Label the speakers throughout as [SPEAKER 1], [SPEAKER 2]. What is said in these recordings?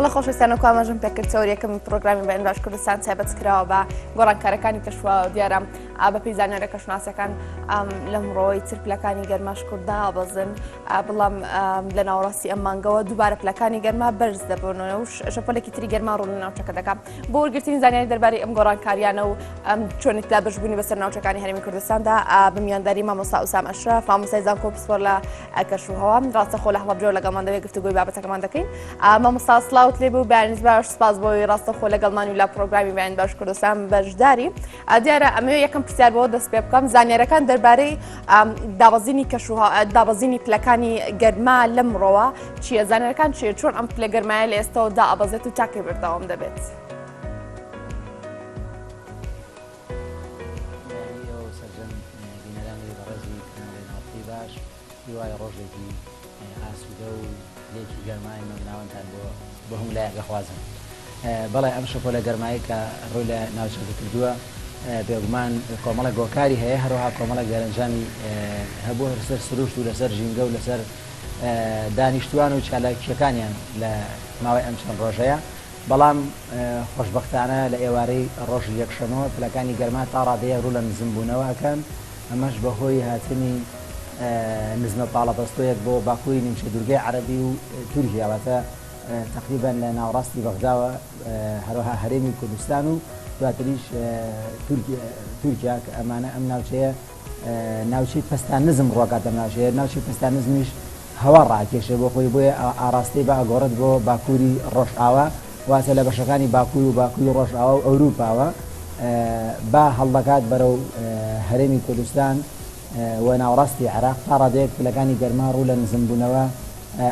[SPEAKER 1] بەڵێ خۆشەویستان وەکو ئاماژەم پێکرد تەوەری یەکەمی پرۆگرامی بەیان باش کوردستان تایبەت کراوە بە گۆڕانکارەکانی کەشوهەوا دیارە بەپێی زانیارە کەشناسەکان لەمڕۆی تر پلەکانی گەرماش کوردابەزن بەڵام لە ناوەڕاستی ئەم مانگەوە دووبارە پلەکانی گەرما بەرز دەبنەوە و شەپۆلێکی تری گەرما ڕوو لە ناوچەکە دەکات بۆ وەرگرتنی زانیاری دەربارەی ئەم گۆڕانکاریانە و ئەم چۆنێتی دابەشبوونی بەسەر ناوچەکانی هەرێمی کوردستاندا بە میوانداری مامۆستا ئوسام ئەشرەف مامۆستای زانکۆ پسپۆر لە کەشوهەوا ڕاستەخۆ لە هەڵەبجەوە لەگەڵمان دەبێت گفتوگۆی بابەتەکەمان دەکەین مامۆستا سڵاوت لێ بوو بەیانیت باش سپاس بۆی ڕاستەخۆ لەگەڵمان و لە پرۆگرامی بەیان باش کوردستان بەشداری دیارە ئەمەوێ یەکەم پرسیار بۆ دەست پێ بکەم زانیارەکان دەربارەی دابەزینی کەشوها دابەزینی پلەکانی گەرما لەمڕۆوە چییە زانیارەکان چیە چۆن ئەم پلە گەرمایە لە ئێستەوە دائەبەزێت و تاکەی بەردەوام دەبێت؟
[SPEAKER 2] سەرجەم بینەرانی بەڕێزی کەناڵی ناوخۆی باش هیوای ڕۆژێکی ئاسوودە و پلەیەکی گەرمای مامناوەندتان بۆ بۆ هەموو لایەک ئەخوازم. بەڵێ ئەم شەپۆلە گەرمایەی کە ڕووی لە ناوچەکە کردووە بێگومان کۆمەڵێک هۆکاری هەیە هەروەها کۆمەڵێک دەرەنجامی هەبووە لەسەر سروشت و لەسەر ژینگە و لەسەر دانیشتوان و چالاکییەکانیان لە ماوەی ئەم چەند ڕۆژەیە بەڵام خۆشبەختانە لە ئێوارەی ڕۆژی یەکشەمەوە پلەکانی گەرما تا ڕادەیەک ڕوو لە نزمبوونەوە ئەکەن ئەمەش بەهۆی هاتنی نزمە پاڵەپەستۆیەک بۆ باکووری نیمچە دوورگەی عەرەبی و تورکیا واتە تەقریبەن لە ناوەڕاستی بەغداوە هەروەها هەرێمی کوردستان و دواتریش تورکیا کە ئەمانە ئەم ناوچەیە ناوچەی پەستان نزم ڕۆکات ئەم ناوچەیە ناوچەی پەستان نزمیش هەوا ڕاکێشێ بۆ خۆی بۆیە ئاراستەی با ئەگۆڕێت بۆ باکووری ڕۆژئاوا واتە لە بەشەکانی باکوور و باکووری ڕۆژئاوا و ئەوروپاوە با هەڵدەکات بەرەو هەرێمی کوردستان و ناوەڕاستی عێراق تا ڕادەیەک پلەکانی گەرما ڕوو لە نزمبوونەوە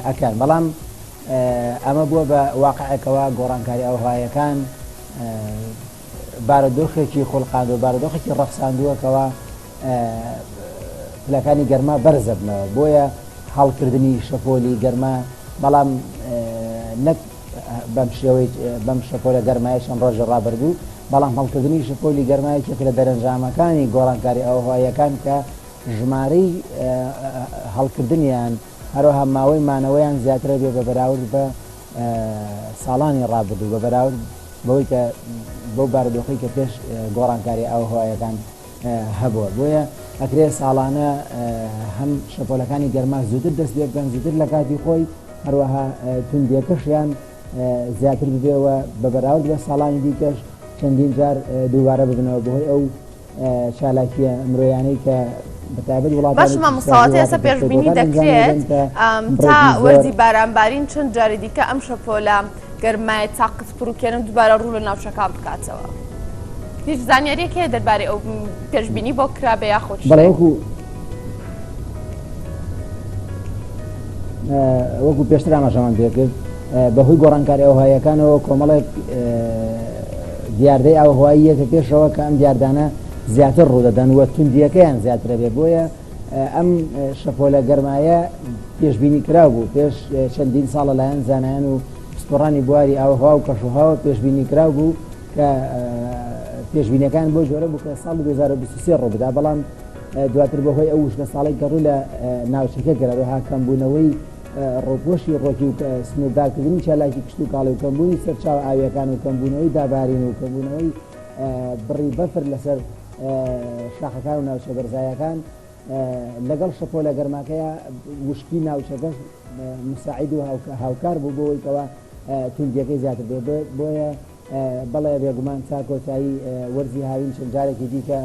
[SPEAKER 2] ئەکەن بەڵام ئەمە بووە بە واقعێکەوە گۆڕانکاری ئاوهەوایەکان بارودۆخێکی خوڵقاندووە بارودۆخێکی ڕەخساندووە کەوا پلەکانی گەرما بەرز دەبنەوە بۆیە هەڵکردنی شەپۆلی گەرما بەڵام نەک بەم شێوەی بەم شەپۆلە گەرمایە چەند ڕۆژی ڕابردوو بەڵام هەڵکردنی شەپۆلی گەرما یەکێکە لە دەرەنجامەکانی گۆڕانکاری ئاوهەواییەکان کە ژمارەی هەڵکردنیان هەروەها ماوەی مانەوەیان زیاترە بێ بە بەراورد بە ساڵانی ڕابردوو بە بەراورد بەوەی کە بەو بارودۆخەی کە پێش گۆڕانکاری ئاوهەوایەکان هەبووە بۆیە ئەکرێ ساڵانە هەم شەپۆلەکانی گەرما زووتر دەست پێ بکەن زووتر لە کاتی خۆی هەروەها توندیەکەشیان زیاتر ببێ و بە بەراورد بە ساڵانی دیکەش چەندین جار دووبارە ببنەوە بەهۆی ئەو چالاکییە مرۆیانەی کە بە تایبەت
[SPEAKER 1] وڵاتانی باشە مامۆستا واتە ئێستا پێشبینی دەکرێت تا وەرزی بارانبارین چەند جاری دیکە ئەم شەپۆلە گەرمایە تاقت پڕوکێنە دووبارە ڕوو لە ناوچەکان بکاتەوە هیچ زانیاریەک هەیە دەربارەی ئەو پێشبینی بۆ کرابێ یاخود
[SPEAKER 2] بەڵێ وەکو وەکو پێشتر ئاماژەمان پێکرد بەهۆی گۆڕانکاری ئاوهەواییەکانەوە کۆمەڵێک دیاردەی ئاوهەوایی یەتە پێشەوە کە ئەم دیاردانە زیاتر ڕوودەدەن و توندیەکەیان زیاترە بێ بۆیە ئەم شەپۆلە گەرمایە پێشبینی کراو بوو پێش چەندین ساڵە لایەن زانایان و پسپۆڕانی بواری ئاوهەوا و کەشوهەوا پێشبینی کراو بوو کە پێشبینەکان بۆ جۆرە بوو کە ساڵی 2023 ڕووبدا بەڵام دواتر بەهۆی ئەو وشکە ساڵی کە ڕوو لە ناوچەکە کرد هەروەها کەمبوونەوەی ڕووپۆشی ڕۆکی و سنووردارکردنی چالاکی کشتوکاڵی و کەمبوونی سەرچاوە ئاوییەکان و کەمبوونەوەی دابارین و کەمبوونەوەی بڕی بەفر لەسەر شاخەکان و ناوچە بەرزایەکان لەگەڵ شەپۆلە گەرماکەیە وشکی ناوچەکەش مساعید و هاوکار بوو بۆ ئەوەی کەوا توندیەکەی زیاتر بێت بۆیە بەڵێ بێگومان تا کۆتایی وەرزی هاوین چەند جارێکی دیکە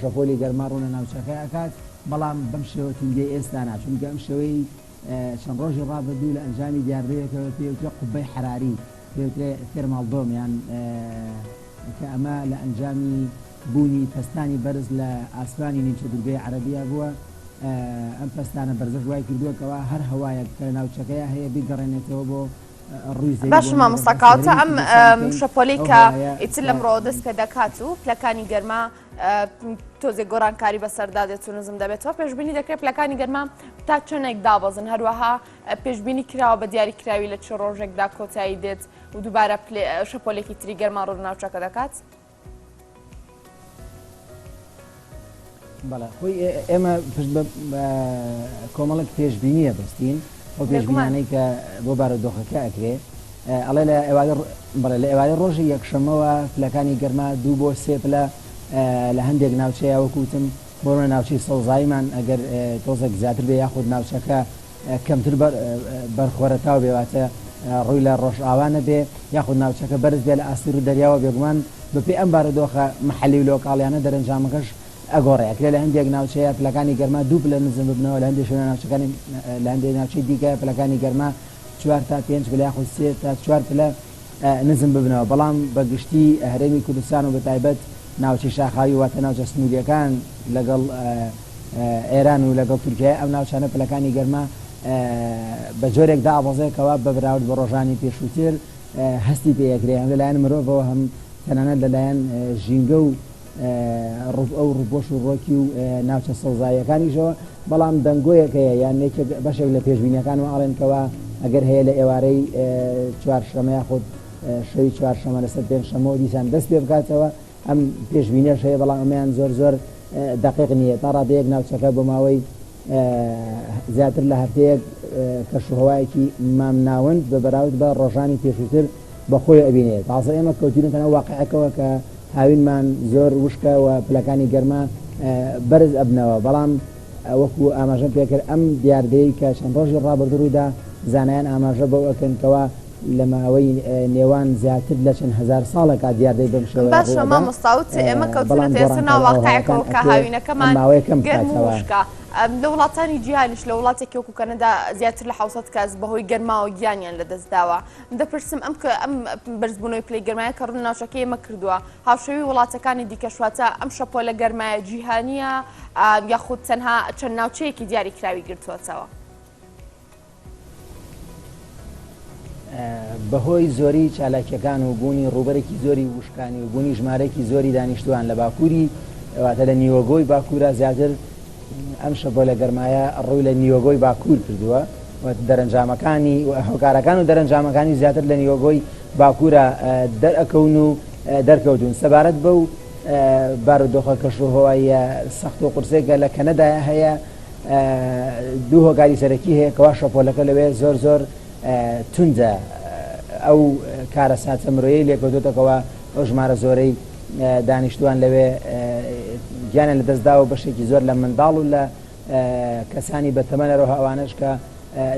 [SPEAKER 2] شەپۆلی گەرما ڕوو لە ناوچەکە ئەکات، بەڵام بەم شێوە توندیەی ئێستا نا، چونکە ئەم شێوەی چەند ڕۆژی ڕابردوو لە ئەنجامی دیاردەیەکەوە پێی وترێ قوبەی حەراری، پێی وترێ thermal dome یان کە ئەمە لە ئەنجامی بوونی پەستانی بەرز لە ئاسمانی نیمچە دوورگەی عەرەبیا بووە، ئەم پەستانە بەرزەش وای کردووە کەوا هەر هەوایەک کە لە ناوچەکەیا هەیە بیگەڕێنێتەوە بۆ ڕووی زەوی
[SPEAKER 1] باشە
[SPEAKER 2] بۆ نموونە
[SPEAKER 1] مامۆستا
[SPEAKER 2] باسی
[SPEAKER 1] کەواتە
[SPEAKER 2] هەرێمی
[SPEAKER 1] ئەم
[SPEAKER 2] کوردستان بکەین
[SPEAKER 1] شەپۆلەی
[SPEAKER 2] ئەو
[SPEAKER 1] کە
[SPEAKER 2] هەوایە
[SPEAKER 1] ئیتر
[SPEAKER 2] کە
[SPEAKER 1] لەمڕۆوە دەست پێ دەکات و پلەکانی گەرما تۆزێک گۆڕانکاری بەسەردا دێت و نزم دەبێتەوە پێشبینی دەکرێت پلەکانی گەرما تا چەندێک دابەزن هەروەها پێشبینی کراوە بە دیاری کراوی لە چ ڕۆژێکدا کۆتایی دێت و دووبارە شەپۆلێکی تری گەرما ڕوو لە ناوچەکە دەکات؟
[SPEAKER 2] بەڵێ خۆی ئێمە پشت بە کۆمەڵێک پێشبینیە بەستین ئەو پێشبینانەی کە بۆ بارودۆخەکە ئەکرێ. ئەڵێ لە ئێوارەی بەڵێ لە ئێوارەی ڕۆژی یەکشەممەوە پلەکانی گەرما دوو بۆ سێ پلە لە هەندێک ناوچەیە وەکو وتم بۆ نمونە ناوچەی سەوزاییمان ئەگەر تۆزێک زیاتر بێ یاخود ناوچەکە کەمتر بەر خۆرەتاو بێ واتە ڕووی لە ڕۆژئاوا نەبێ یاخود ناوچەکە بەرز بێ لە ئاستی ڕووی دەریاوە بێگومان بەپێی ئەم بارودۆخە مەحەلی و لۆکاڵیانە دەرەنجامەکەش ئەگۆڕێ ئەکرێ لە هەندێک ناوچەیە پلەکانی گەرما دوو پلە نزم ببنەوە لە هەندێک شوێنە ناوچەکانی لە هەندێک ناوچەی دیکە پلەکانی گەرما چوار تا پێنج پلە یاخود سێ تا چوار پلە نزم ببنەوە، بەڵام بە گشتی هەرێمی کوردستان و بەتایبەت ناوچەی شاخاوی واتە ناوچە سنوورییەکان لەگەڵ ئێران و لەگەڵ تورکیای ئەم ناوچانە پلەکانی گەرما بە جۆرێک دائەبەزێ کەوا بە بەراورد بە ڕۆژانی پێشووتر هەستی پێ ئەکرێ هەم لەلایەن مرۆڤەوە هەم تەنانەت لەلایەن ژینگە و ئەو ڕووپۆش و ڕۆکی و ناوچە سەوزاییەکانیشەوە، بەڵام دەنگۆیەک هەیە یان یەکێک بەشێک لە پێشبینیەکان وا ئەڵێن کەوا ئەگەر هەیە لە ئێوارەی چوارشەمە یاخود شەوی چوارشەمە لەسەر پێنجشەمەوە دیسان دەست پێ بکاتەوە، ئەم پێشبینیەش هەیە بەڵام ئەمەیان زۆر زۆر دەقیق نییە تا ڕادەیەک ناوچەکە بۆ ماوەی زیاتر لە هەفتەیەک کەشوهەوایەکی مامناوەند بە بەراورد بە ڕۆژانی پێشووتر بەخۆی ئەبینێ. تازە ئێمە کەوتوینەتە ناو واقیعێکەوە کە هاوینمان زۆر وشکە و پلەکانی گەرما بەرز ئەبنەوە، بەڵام وەکو ئاماژەم پێکرد ئەم دیاردەیەی کە چەند ڕۆژی ڕابردوو ڕوویدا زانایان ئاماژە بەو ئەکەن کەوا لە ماوەی نێوان زیاتر لە چەند هەزار ساڵێکا دیاردەی بەم شێوەیە
[SPEAKER 1] باشە
[SPEAKER 2] ڕووئەدا،
[SPEAKER 1] مامۆستا وت ئێمە
[SPEAKER 2] بەڵام
[SPEAKER 1] کەوتوینەتە ئێستا ناو
[SPEAKER 2] گۆڕانکاری ئاووهەواکان
[SPEAKER 1] واقیعێکەوە کە
[SPEAKER 2] ئەکرێ ئەم
[SPEAKER 1] هاوینەکەمان
[SPEAKER 2] ماوەیە کەم
[SPEAKER 1] گەرم و
[SPEAKER 2] بکاتەوە.
[SPEAKER 1] وشکە لە وڵاتانی جیهانیش لە وڵاتێکی وەکو کەنەدا زیاتر لە 700 کەس بەهۆی گەرماوە گیانیان لەدەستداوە دەپرسم ئەم کە ئەم بەرزبوونەوەی پلەی گەرمایە کە ڕوو ناوچەکەی ئێمە کردووە هاوشێوەی وڵاتەکانی دیکەش واتە ئەم شەپۆلە گەرمایە جیهانییە یاخود تەنها چەند ناوچەیەکی دیاریکراوی گرتووەتەوە؟
[SPEAKER 2] بەهۆی زۆری چالاکیەکان و بوونی ڕووبەرێکی زۆری وشکانی و بوونی ژمارەیەکی زۆری دانیشتوان لە باکووری واتە لە نیوەگۆی باکوورە زیاتر ئەم شەپۆلە گەرمایە ڕووی لە نیوەگۆی باکوور کردووە و دەرەنجامەکانی هۆکارەکان و دەرەنجامەکانی زیاتر لە نیوەگۆی باکوورە دەرئەکەون و دەرکەوتون سەبارەت بەو بارودۆخە کەشوهەواییە سەخت و قورسێکە لە کەنەدایە هەیە دوو هۆکاری سەرەکی هەیە کەوا شەپۆلەکە لەوێ زۆر زۆر توندە ئەو کارەساتە مرۆیەی لێکەوتۆتەکەوە ئەو ژمارە زۆرەی دانیشتوان لەوێ گیانیان لەدەستداوە و بەشێکی زۆر لە منداڵ و لە کەسانی بەتەمەن هەروەها ئەوانەش کە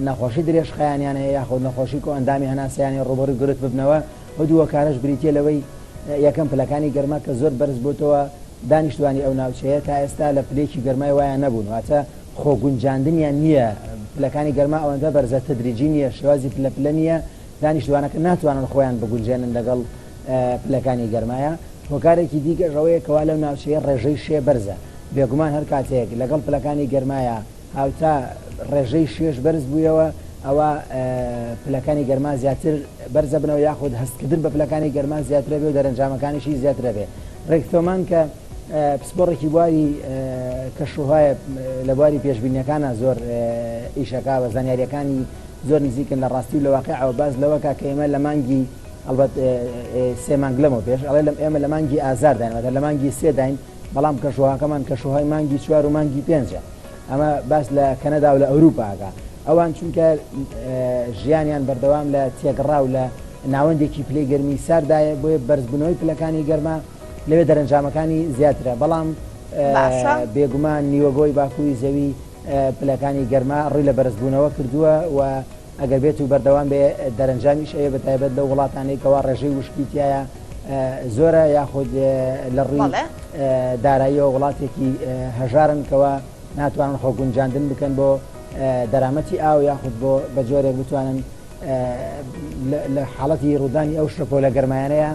[SPEAKER 2] نەخۆشی درێژخایەنیان هەیە یاخود نەخۆشی کۆئەندامی هەناسەیان هەیە ڕووبەڕووی گرفت ببنەوە. ئەو دوو هۆکارەش بریتییە لەوەی یەکەم پلەکانی گەرما کە زۆر بەرز بۆتەوە دانیشتوانی ئەو ناوچەیە تا ئێستا لە پلەیەکی گەرمای وایان نەبوون واتە خۆگونجاندنیان نییە پلەکانی گەرما ئەوەندە بەرزە تەدریجی نییە شێوازی پلە پلە نییە دانیشتوانەکە ناتوانن خۆیان بگونجێنن لەگەڵ پلەکانی گەرمایە، هۆکارێکی دیکەش ئەوەیە کەوا لەو ناوچەیە ڕێژەی شێ بەرزە، بێگومان هەر کاتێک لەگەڵ پلەکانی گەرمایا هاوتا ڕێژەی شێش بەرز بوویەوە ئەوا پلەکانی گەرما زیاتر بەرزەبنەوە یاخود هەستکردن بە پلەکانی گەرما زیاترەبێ و دەرەنجامەکانیشی زیاترەبێ. ڕێک تۆمان کە پسپۆڕێکی بواری کەشوهوایە لە بواری پێشبینیەکانە زۆر ئیشەکا بە زانیاریەکانی زۆر نزیکن لە ڕاستی و لە واقیعەوە باس لەوەکا کە ئێمە لە مانگی ئەڵبەت سێ مانگ لەمەو پێش ئەڵێ لەم ئێمە لە مانگی ئازار داین واتە لە مانگی سێ داین بەڵام کەشوهاکەمان کەشوهای مانگی چوار و مانگی پێنجە ئەمە باس لە کەنەدا و لە ئەوروپاکە ئەوان چونکە ژیانیان بەردەوام لە تێگڕا و لە ناوەندێکی پلەی گەرمی ساردایە بۆیە بەرزبوونەوەی پلەکانی گەرما لەوێ دەرەنجامەکانی زیاترە بەڵام بێگومان نیوەگۆی باکووری زەوی پلەکانی گەرما ڕووی لە بەرزبوونەوە کردووە و ئەگەر بێت و بەردەوام بێ دەرەنجامیش ئەوێ بە تایبەت لەو وڵاتانەی کەوا ڕێژەی وشکی تیایە زۆرە یاخود لە ڕووی داراییەوە وڵاتێکی هەژارن کەوا ناتوانن خۆ گونجاندن بکەن بۆ دەرامەتی ئاو یاخود بۆ بە جۆرێک بتوانن لە حاڵەتی ڕوودانی ئەو شەپۆلە گەرمایانەیە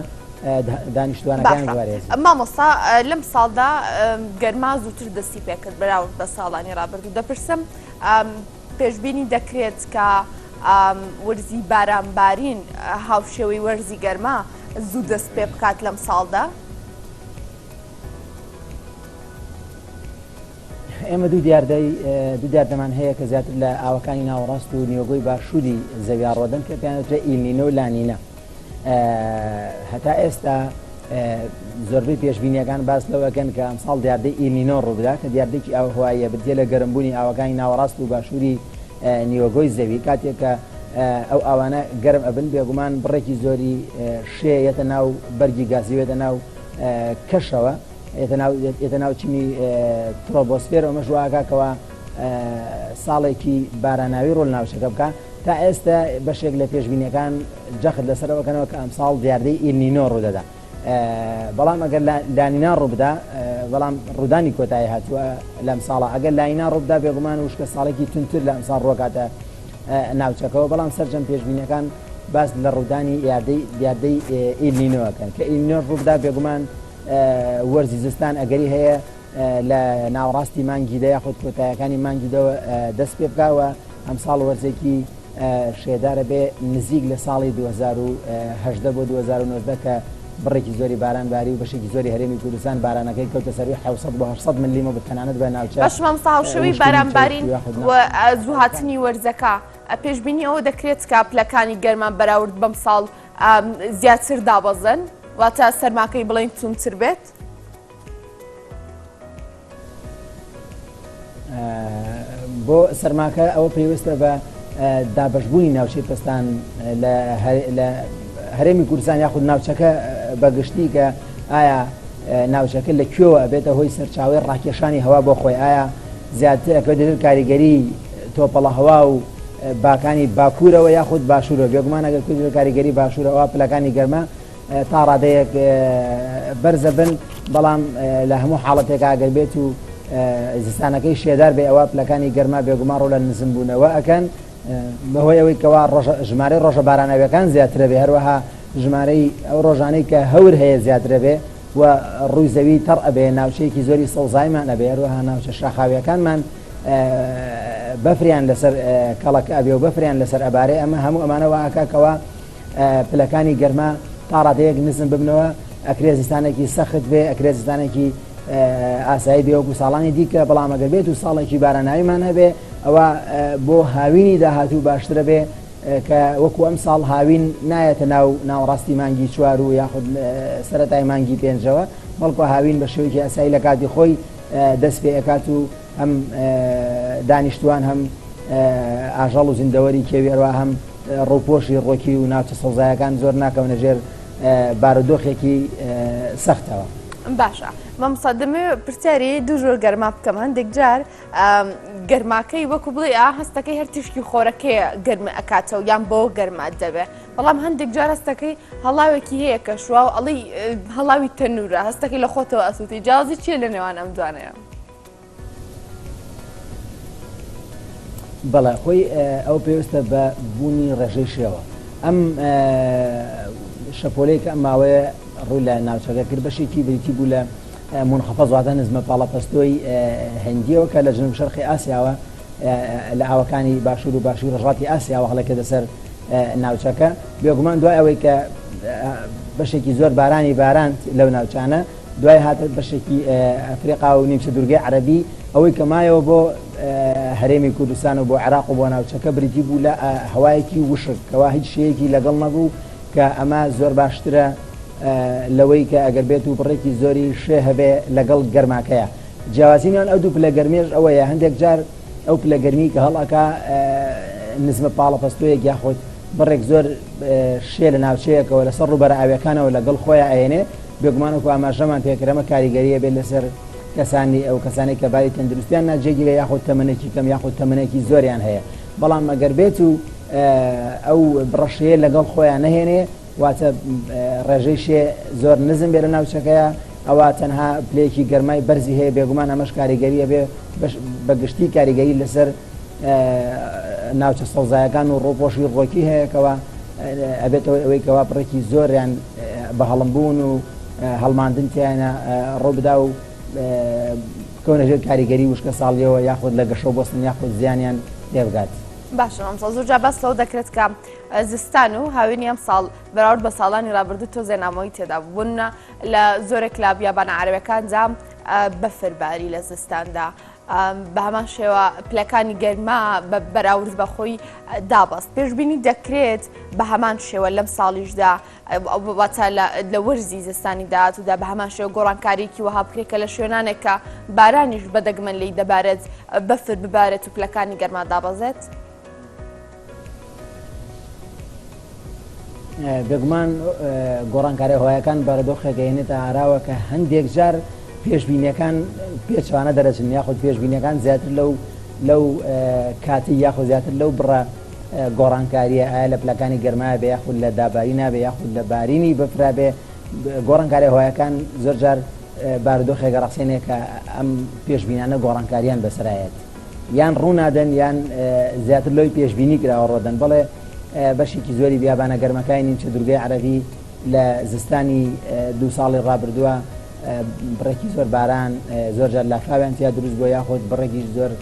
[SPEAKER 2] دانیشتوانەکان بپارێزن.
[SPEAKER 1] مامۆستا لەم ساڵدا گەرما زووتر دەستی پێکرد بەراورد بە ساڵانی ڕابردوو دەپرسم پێشبینی دەکرێت کە وەرزی بارانبارین هاوشێوەی وەرزی گەرما زوو دەست پێ بکات لەم ساڵدا؟
[SPEAKER 2] ئێمە دوو دیاردەی دوو دیاردەمان هەیە کە زیاتر لە ئاوەکانی ناوەڕاست و نیوەگۆی باشووری زەویا ڕۆدەن کە پێیان دەوترێت ئیلنینۆ و لانینە. هەتا ئێستا زۆربەی پێشبینیەکان باس لەوەکەن کە ئەمساڵ دیاردەی ئیلنینۆ ڕووبدا کە دیاردەیەکی ئاوهەواییە بریتیە لە گەرمبوونی ئاوەکانی ناوەڕاست و باشووری نیوەگۆی زەوی کاتێک کە ئەو ئاوانە گەرم ئەبن بێگومان بڕێکی زۆری شێ یەتە ناو بەرگی گازی وێتە ناو کەشەوە یەتە ناو چینی ترۆبۆسفێر ئەمەش واکا کەوا ساڵێکی باراناوی ڕۆل ناوچەکە بکە تا ئێستا بەشێک لە پێشبینیەکان جەخت لەسەرەوەکەنەوە کە ئەمساڵ دیاردەی ئیلنینۆ ڕوودەدا بەڵام ئەگەر لانینا ڕووبدا بەڵام ڕوودانی کۆتایی هاتووە لەم ساڵە ئەگەر لانینا ڕووبدا بێگومان وشکە ساڵێکی تونتر لە ئەمساڵ ڕۆکاتە ناوچەکەوە بەڵام سەرجەم پێشبینەکان باس لە ڕوودانی یاردەی دیاردەی ئیلنینۆکەن کە ئیلنینۆ ڕووبدا بێگومان وەرزی زستان ئەگەری هەیە لە ناوەڕاستی مانگی دە یاخود کۆتایەکانی مانگی دەوە دەست پێ بکاوە ئەمساڵ وەرزێکی شێدارە بێ نزیک لە ساڵی 2018 بۆ 2019 کە بڕێکی زۆری باران باری و بەشێکی زۆری هەرێمی کوردستان بارانەکەی کەوتە سەروی 700 بۆ 800 ملیمە بە تەنانەت بە ناوچە
[SPEAKER 1] باش مامۆستا هاوشێوەی بارانبارین و زووهاتنی وەرزەکە پێشبینی ئەوە دەکرێت کە پلەکانی گەرما بەراورد بەم ساڵ زیاتر دابەزن واتە سەرماکەی بڵێین توندتر بێت؟
[SPEAKER 2] بۆ سەرماکە ئەوە پەیوەستە بە دابەشبوونی ناوچەی پستان لە هەرێمی کوردستان یاخود ناوچەکە بەگشتی کە ئایا ناوچەکە لە کوێوە ئەبێتە هۆی سەرچاوی ڕاکێشانی هەوا بۆ خۆی ئایا زیاتر ئەکەوێتە کاریگەری تۆپەڵە هەوا و باکانی باکوورەوە یاخود باشوورەوە بێگومان ئەگەر کوردی کاریگەری باشوورەوە پلەکانی گەرمە تا ڕادەیەک بەرزە بن بەڵام لە هەموو حاڵەتێکا ئەگەر بێت و زستانەکەی شێدار بێ ئەوە پلەکانی گەرما بێگومان ڕوو لە نزمبوونەوە ئەکەن بەهۆی ئەوەی کەوا ژمارەی ڕۆژە باراناویەکان زیاترە بێ هەروەها ژمارەی ئەو ڕۆژانەی کە هەور هەیە زیاترە بێ و ڕووی زەوی تەڕ ئەبێ ناوچەیەکی زۆری سەوزایمان ئەبێ هەروەها ناوچە شاخاویەکانمان بەفریان لەسەر کەڵەکە ئەبێ و بەفریان لەسەر ئەبارێ ئەمە هەموو ئەمانە وا ئەکا کەوا پلەکانی گەرما تا ڕادەیەک نزم ببنەوە، ئەکرێ زستانێکی سەخت بێ، ئەکرێ زستانێکی ئاسایی بێ وەکو ساڵانی دیکە، بەڵام ئەگەر بێت و ساڵێکی باراناویمان هەبێ ئەوە بۆ هاوینی داهاتوو باشترە بێ کە وەکو ئەم ساڵ هاوین نایەتە ناو ناوەڕاستی مانگی چوار و یاخود سەرەتای مانگی پێنجەوە، بەڵکو هاوین بە شێوەیەکی ئاسایی لە کاتی خۆی دەست پێ ئەکات و هەم دانیشتوان هەم ئاژەڵ و زیندەوەری کێوی هەروەها هەم ڕووپۆشی ڕۆکی و ناوچە سەوزایەکان زۆر ناکەونە ژێر بارودۆخێکی سەختەوە.
[SPEAKER 1] باشە مامۆستا دەمەوێت پرسیاری دوو جۆر گەرما بکەم هەندێک جار گەرماکەی وەکو بڵێ ئا هەستەکەی هەر تیشکی خۆرەکەیە گەرمە ئەکاتەوە یان بۆ گەرمات دەبێ بەڵام هەندێک جار هەستەکەی هەڵاوێکی هەیە کە شوا و ئەڵی هەڵاوی تەنورە هەستەکەی لە خۆتەوە ئەسووتی جیاوازی چییە لە نێوان ئەم دوانەیە؟
[SPEAKER 2] بەڵێ خۆی ئەو پێویستە بە بوونی ڕێژەی شێوە ئەم شەپۆلەی کە ئەم ماوەیە ڕووی لە ناوچەکە کرد بەشێکی بریتی بوو لە منخفض واتە نزمە پاڵەپەستۆی هندیەوە کە لە جنوب شەرقی ئاسیاوە لە ئاوەکانی باشوور و باشوور ڕۆژهەڵاتی ئاسیاوە هەڵێکردە سەر ناوچەکە بێگومان دوای ئەوەی کە بەشێکی زۆر بارانی باراند لەو ناوچانە دوای هاتە بەشێکی ئەفریقا و نیمچە دوورگەی عەرەبی، ئەوەی کە مایەوە بۆ هەرێمی کوردستان و بۆ عێراق و بۆ ناوچەکە بریتی بوو لە هەوایەکی وشک کەوا هیچ شێیەکی لەگەڵ نەبوو کە ئەمە زۆر باشترە لەوەی کە ئەگەر بێت و بڕێکی زۆری شێ هەبێ لەگەڵ گەرماکەیە. جیاوازی نێوان ئەو دوو پلە گەرمیەش ئەوەیە هەندێک جار ئەو پلە گەرمی کە هەڵئەکا نزمە پاڵەپەستۆیەک یاخود بڕێک زۆر شێ لە ناوچەیەکەوە لەسەر ڕووبەرە ئاویەکانەوە لەگەڵ خۆیان ئەیەنێ بێگومان وەکو ئاماژەمان پێکرد ئەمە کاریگەریە بێت لەسەر کەسانی ئەو کەسانەی کە باری تەندروستیان ناجێگیرە یاخود تەمەنێکی کەم یاخود تەمەنێکی زۆریان هەیە بەڵام ئەگەر بێت و ئەو بڕەشەیە لەگەڵ خۆیان نەهێنێ واتە ڕێژەی شێ زۆر نزم بێ لە ناوچەکەیە ئەوە تەنها پلەیەکی گەرمای بەرزی هەیە بێگومان ئەمەش کاریگەریە بێ بە گشتی کاریگەری لەسەر ناوچە سەوزایەکان و ڕووپۆشی ڕۆکی هەیە کەوا ئەبێتەوە ئەوەی کەوا بڕێکی زۆریان بە هەڵمبوون و هەڵماندن تیانە ڕووبدا و بکەونە ژێر کاریگەری وشکە ساڵیەوە یاخود لە گەشە و بۆستن یاخود زیانیان پێبگات.
[SPEAKER 1] باشە مامۆستا زۆر جار باس لەوە دەکرێت کە زستان و هاوینی ئەم ساڵ بەراورد بە ساڵانی ڕابردوو تۆزێ نامۆیی تێدا بوو بوون لە زۆرێک لە بیابانە عەرەبەکاندا بەفر باری لە زستاندا بە هەمان شێوە پلەکانی گەرما بە بەراورد بە خۆی دابەست پێشبینی دەکرێت بە هەمان شێوە لەم ساڵیشدا واتە لە وەرزی زستانی داهاتوودا بە هەمان شێوە گۆڕانکاریکی وەها بکرێت کە لە شوێنانێک کە بارانیش بە دەگمەن لێی دەبارێت بەفر ببارێت و پلەکانی گەرما دابەزێت.
[SPEAKER 2] بێگومان گۆڕانکاریە هەوایەکان بارودۆخێک ئەهێنێتە ئاراوە کە هەندێک جار پێشبینیەکان پێچەوانە دەرەچن یاخود پێشبینیەکان زیاتر لەو لەو کاتی یاخود زیاتر لەو بڕە گۆڕانکاریە ئایا لە پلەکانی گەرمایە بێ یاخود لە داباری نابێ یاخود لە بارینی بەفرا بێ گۆڕانکاری هەوایەکان زۆر جار بارودۆخێک ڕەخسێنێ کە ئەم پێشبینانە گۆڕانکاریان بەسەرایەت. یان ڕوونادەن یان زیاتر لەوەی پێشبینی کراوە ڕۆدەن. بەڵێ بەشێکی زۆری بیابانە گەرمەکانی نیمچە دوورگەی عەرەبی لە زستانی دوو ساڵی ڕابردووە بڕێکی زۆر باران زۆر جار لافاویان تیا دروست بووە یاخود بڕێکی زۆر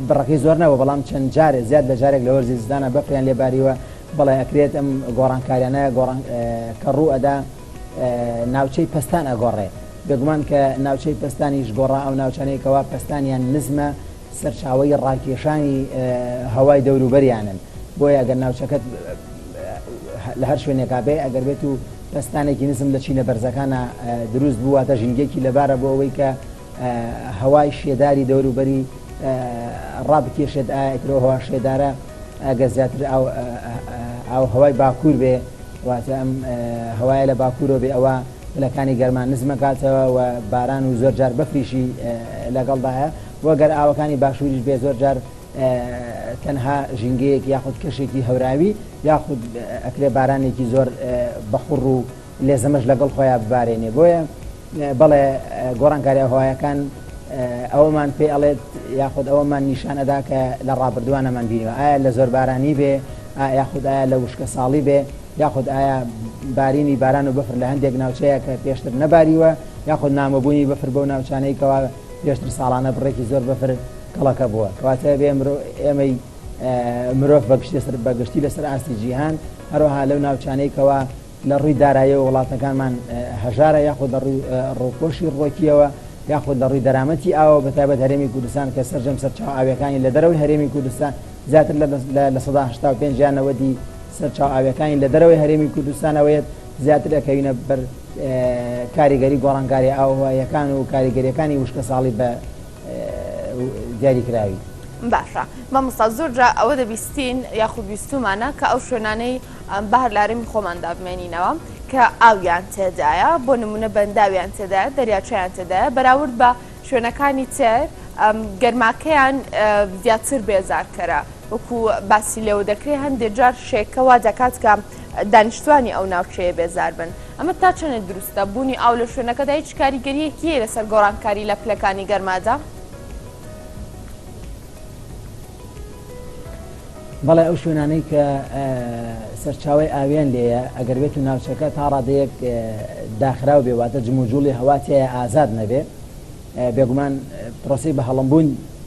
[SPEAKER 2] بڕەکەی زۆر نەبوو بەڵام چەند جارێ زیاد لە جارێک لە وەرزی زستانە بەفریان لێ باریوە بەڵێ ئەکرێت ئەم گۆڕانکاریانە گۆڕان کە ڕوو ئەدا ناوچەی پەستان ئەگۆڕێ. بێگومان کە ناوچەی پەستانیش گۆڕا ئەو ناوچانەی کەوا پەستانیان نزمە سەرچاوەی ڕاکێشانی هەوای دەوروبەریانن بۆیە ئەگەر ناوچەکەت لە هەر شوێنێکا بێ ئەگەر بێت و پەستانێکی نزم لە چینە بەرزەکانە دروست بوو واتە ژینگەیەکی لەبارە بۆ ئەوەی کە هەوای شێداری دەوروبەری ڕابکێشێت ئایا ئیتر ئەو هەوا شێدارە ئەگەر زیاتر ئاو هەوای باکوور بێ واتە ئەم هەوایە لە باکوورەوە بێ ئەوە پلەکانی گەرما نزمەکاتەوە و باران و زۆر جار بەفریشی لەگەڵدایە و گەر ئاوەکانی باشووریش بێ زۆر جار تەنها ژینگەیەک یاخود کەشێکی هەوراوی یاخود ئەکرێ بارانێکی زۆر بەخوڕ و لێزەمەش لەگەڵ خۆیان ببارێنێ بۆیە بەڵێ گۆڕانکاری ئاوهەوایەکان ئەوەمان پێ ئەڵێت یاخود ئەوەمان نیشان ئەدا کە لە ڕابردووە نەمان بینیوە ئایا لە زۆربارانی بێ یاخود ئایا لە وشکە ساڵی بێ یاخود ئایا بارینی باران و بەفر لە هەندێک ناوچەیە کە پێشتر نەباریوە یاخود نامۆبوونی بەفر بەو ناوچانەی کەوا پێشتر ساڵانە بڕێکی زۆر بەفر کەڵەکە بووە کەواتە بێ ئێمەی مرۆڤ بەگشتی لەسەر ئاستی جیهان هەروەها لەو ناوچانەی کەوا لە ڕووی داراییەوە وڵاتەکانمان هەژارە یاخود لە ڕووی ڕووپۆشی ڕووەکییەوە یاخود لە ڕووی دەرامەتی ئاوەوە بەتایبەت هەرێمی کوردستان کە سەرجەم سەرچاوە ئاوییەکانی لە دەرەوەی هەرێمی کوردستان زیاتر لە 85% یان 90 سەرچاوە ئاوییەکانی لە دەرەوەی هەرێمی کوردستانەوەیەت زیاتر ئەکەوینە بەر کاریگەری گۆڕانکارییە ئاوهەواییەکان و کاریگەرییەکانی وشکەساڵی بە دیاریکراوی.
[SPEAKER 1] باشە مامۆستا زۆر جار ئەوە دەبیستین یاخود بیستومانە کە ئەو شوێنانەی با هەر لە هەرێمی خۆماندا بمێنینەوە کە ئاویان تێدایە بۆ نمونە بەنداویان تێدایە دەریاچەیان تێدایە بەراورد بە شوێنەکانی تر گەرماکەیان زیاتر بێزارکەرە وەکو باسی لێوە دەکرێت هەندێک جار شێکە وا دەکات کە دانیشتوانی ئەو ناوچەیە بێزار بن ئەمە تا چەندێک دروستە بوونی ئاو لە شوێنەکەدا هیچ کاریگەریەکی هەیە لەسەر گۆڕانکاری لە پلەکانی گەرمادا؟
[SPEAKER 2] بەڵێ ئەو شوێنانەی کە سەرچاوەی ئاویان لێیە ئەگەر بێت و ناوچەکە تا ڕادەیەک داخراو بێ واتە جموجوڵی هەوا تیایا ئازاد نەبێ بێگومان پرۆسەی بە هەڵمبوون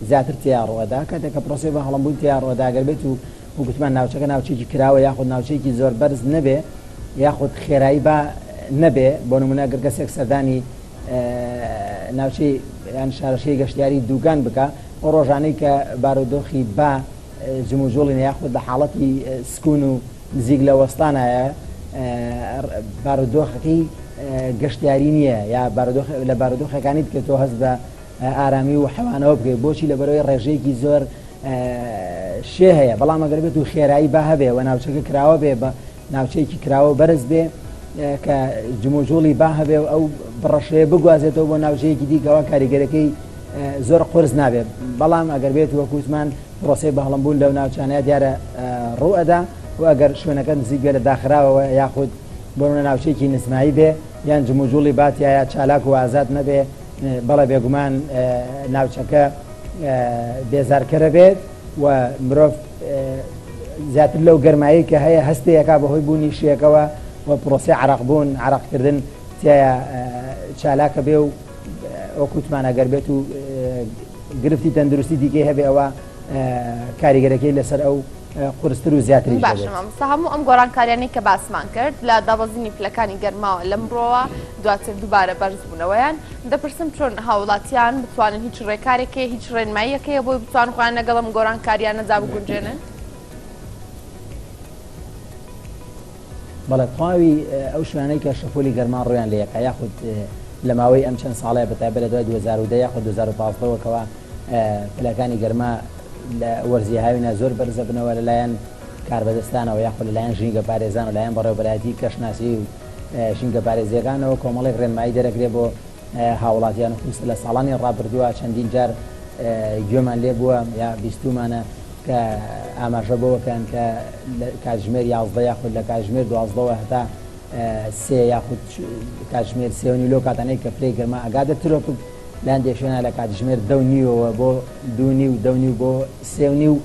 [SPEAKER 2] زیاتر تیا ڕوئەدا کاتێک کە پرۆسەی بە هەڵمبوون تیا ڕوئەدا گەر بێت و وگوتمان ناوچەکە ناوچێکی کراوە یاخود ناوچەیەکی زۆر بەرز نەبێ یاخود خێرایی با نەبێ بۆ نمونە گەر کەسێک سەردانی ناوچەی یان شارەشەی گەشتیاری دووگان بکە ئەو ڕۆژانەی کە بارودۆخی با جموجوڵی نیە یاخود لە حاڵەتی سکون و نزیک لە وەستانایە بارودۆخەکەی گەشتیاری نییە یا بارودۆخ لە بارودۆخەکانی کە تۆ هەست بە ئارامی و حەوانەوە بکەیت بۆچی لە بەرەوەی ڕێژەیەکی زۆر شێ هەیە بەڵام ئەگەر بێت و خێرایی با هەبێ و ناوچەکە کراوە بێ بە ناوچەیەکی کراوە بەرز بێ کە جموجوڵی با هەبێ و ئەو بڕەشەیە بگوازێتەوە بۆ ناوچەیەکی دیکەوە کاریگەرەکەی زۆر قورس نابێت بەڵام ئەگەر بێت وەک وتمان پرۆسەی بەهەڵمبوون لەو ناوچانەیە دیارە ڕوو ئەدا و ئەگەر شوێنەکە نزیک بێ لە داخراوەوە یاخود بۆ نمونە ناوچەیەکی نزمایی بێ یان جموجوڵی با تیایا چالاک و ئازاد نەبێ بەڵێ بێگومان ناوچەکە بێزارکەرە بێت و مرۆڤ زیاتر لەو گەرمایی کە هەیە هەستەیەکا بەهۆی بوونی شێکەوە و پرۆسەی عەرەقبوون عەرەقکردن تیایا چالاکە بێ و وەک وتمان ئەگەر بێت و گرفتی تەندروستی دیکەی هەبێ ئەوە کاریگەرەکەی لەسەر ئەو قورستر و زیاتریش
[SPEAKER 1] باشە
[SPEAKER 2] دەبێت.
[SPEAKER 1] مامۆستا هەموو ئەم گۆڕانکاریانەی کە باسمان کرد لە دابەزینی پلەکانی گەرماوە لەمڕۆوە دواتر دووبارە بەرزبوونەوەیان دەپرسم چۆن هاوڵاتیان بتوانن هیچ ڕێکارێک هەیە هیچ ڕێنماییەک هەیە بۆی بتوان خۆیان لەگەڵ ئەم گۆڕانکاریانەدا بگونجێنن؟
[SPEAKER 2] بەڵێ تەواوی ئەو شوێنانەی کە شەپۆلی گەرما ڕوویان لێ ئەکا یاخود لە ماوەی ئەم چەند ساڵەیە بە تایبەت لە دوای 2010 یاخود 2015 وە کەوا پلەکانی گەرما لە وەرزی هاوینە زۆر بەرزەبنەوە لەلایەن کاربەدەستانەوە یاخود لەلایەن ژینگەپارێزان و لایەن بەڕێوەبەرایەتی کەشناسی و ژینگەپارێزییەکانەوە کۆمەڵێک ڕێنمایی دەرەکرێ بۆ هاوڵاتیان و خصوص لە ساڵانی ڕابردووە چەندین جار گوێمان لێ بووە یا بیستومانە کە ئاماژە بەوەکەن کە لە کاتژمێر 11 یاخود لە کاتژمێر دوازدەوە هەتا سێ یاخود کاتژمێر سێ و نیو لەو کاتانەی کە پلەی گەرما ئەگاتە ترۆپک لە هەندێک شوێنە لە کاتژمێر دە و نیوەوە بۆ دوو نیو دە و نیو بۆ سێ و نیو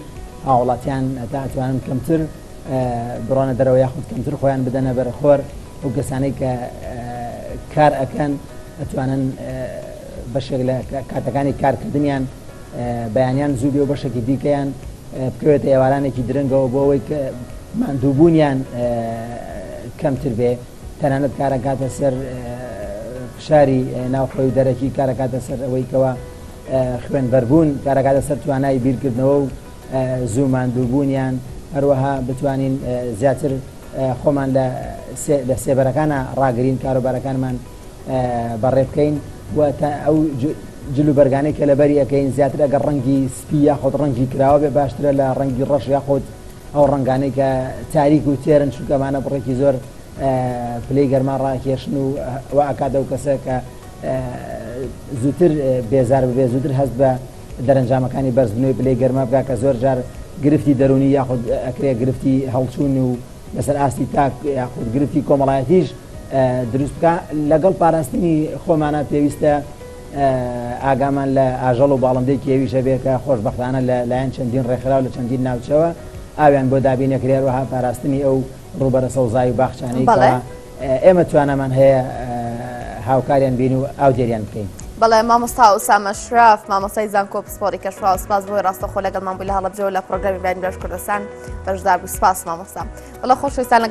[SPEAKER 2] هاوڵاتیان هەتا ئەتوانن کەمتر بڕۆنە دەرەوە یاخود کەمتر خۆیان بدەنە بەر خۆر ئەو کەسانەی کە کار ئەکەن ئەتوانن بەشێک لە کاتەکانی کارکردنیان بەیانیان زوو بێ و بەشێکی دیکەیان بکەوێتە ئێوارانێکی درەنگەوە بۆ ئەوەی کە ماندووبوونیان کەمتر بێ تەنانەت کارەکاتە سەر فشاری ناوخۆی و دەرەکی کارەکاتە سەر ئەوەی کەوا خوێنبەربوون کارەکاتە سەر توانای بیرکردنەوە و زوو ماندووبوونیان هەروەها بتوانین زیاتر خۆمان لە سێبەرەکانە ڕاگرین کاروبارەکانمان بەڕێ بکەین و تا ئەو جل و بەرگانەی کە لەبەری ئەەکەین زیاتر ئەگەر ڕەنگی سپی یاخود ڕەنگی کراوە بێ باشترە لە ڕەنگی ڕەش یاخود ئەو ڕەنگانەی کە تاریک و تێرن چونکە ئەمانە بڕێکی زۆر پلەی گەرما ڕاکێشن و وا ئەکات ئەو کەسە کە زووتر بێزار ببێ زووتر هەست بە دەرەنجامەکانی بەرزبوونەوەی پلەی گەرما بکا کە زۆر جار گرفتی دەروونی یاخود ئەکرێ گرفتی هەڵچوون و لەسەر ئاستی تاک یاخود گرفتی کۆمەڵایەتیش دروست بکە لەگەڵ پاراستنی خۆمانە پێویستە ئاگامان لە ئاژەڵ و باڵندەی کێویش هەبێ کە خۆشبەختانە لە لایەن چەندین ڕێکخراو لە چەندین ناوچەوە ئاویان بۆ دابین ئەکرێ هەروەها پاراستنی ئەو ڕووبەرە سەوزایی و باخچانەی کەوا ئێمە توانامان هەیە هاوکاریان بین و ئاودێریان بکەین.
[SPEAKER 1] بەڵێ مامۆستا ئوسامە شراف مامۆستای زانکۆ پسپۆڕی کەشوهەوا سپاس بۆی ڕاستەخۆ لەگەڵمان بووی لە هەڵەبجەوە لە پرۆگرامی بەیانی باش کوردستان بەشدار بوو سپاس مامۆستا بەڵێ خۆشەویستان لەگەڵ.